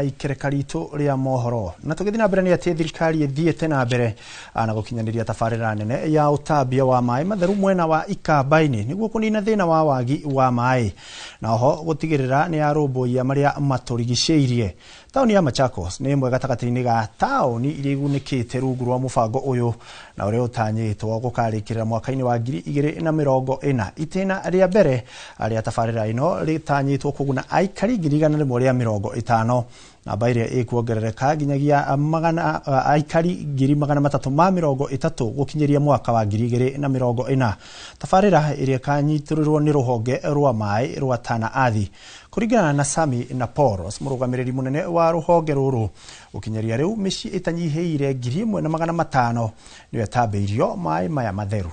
Ikereka ritũ rĩa mohoro na tũgĩthiĩ na mbere nĩ atĩ thirikari ĩthiĩte na mbere na gũkinyanĩria tabarĩra nene ya ũtambia wa maĩ matheru mwena wa Ikamba-inĩ nĩguo kũnina thĩna wa wagi wa maĩ na oho gũtigĩrĩra nĩ yarũmbũiya marĩa matũrigicĩirie. Taũni ya Machakos nĩ ĩmwe gatagatĩ-inĩ ga taũni iria igunĩkĩte rungu rwa mũbango ũyũ na ũrĩa ũtanyĩtwo gũkarĩkĩrĩra mwaka-inĩ wa 2040. Itĩna rĩa mbere rĩa tabarĩra ĩno rĩtanyĩtwo kũguna aikari 150,000, namba ĩrĩa ĩkuongerereka nginyagia magana aikari 330,000 gũkinyĩria mwaka wa 2040. Tabarĩra ĩrĩa ĩkanyitĩrĩrwo nĩ rũhonge rwa maĩ rwa Tana Athi. Kũringana na Sami na Poros, mũrũgamĩrĩri mũnene wa rũhonge rũrũ, gũkinyĩria rĩu mĩciĩ ĩtanyihĩire 1500 nĩyo ĩtambĩirio maĩ maya matheru.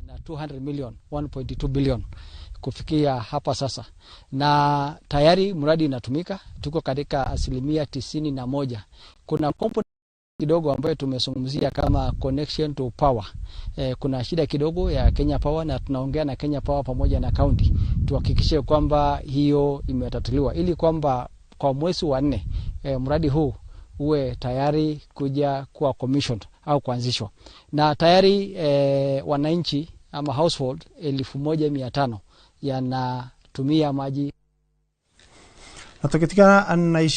Na 200 million, 1.2 billion kufikia hapa sasa, na tayari mradi inatumika, tuko katika 91%. Kuna component kidogo ambayo tumezungumzia kama connection to power. Kuna shida kidogo ya Kenya Power na tunaongea na Kenya Power pamoja na county tuhakikishe kwamba hiyo imetatuliwa ili kwamba kwa mwezi wa nne mradi huu uwe tayari kuja kuwa commissioned au kuanzishwa, na tayari wananchi ama household 1500 yanatumia maji. Na tũgĩtigana na ici.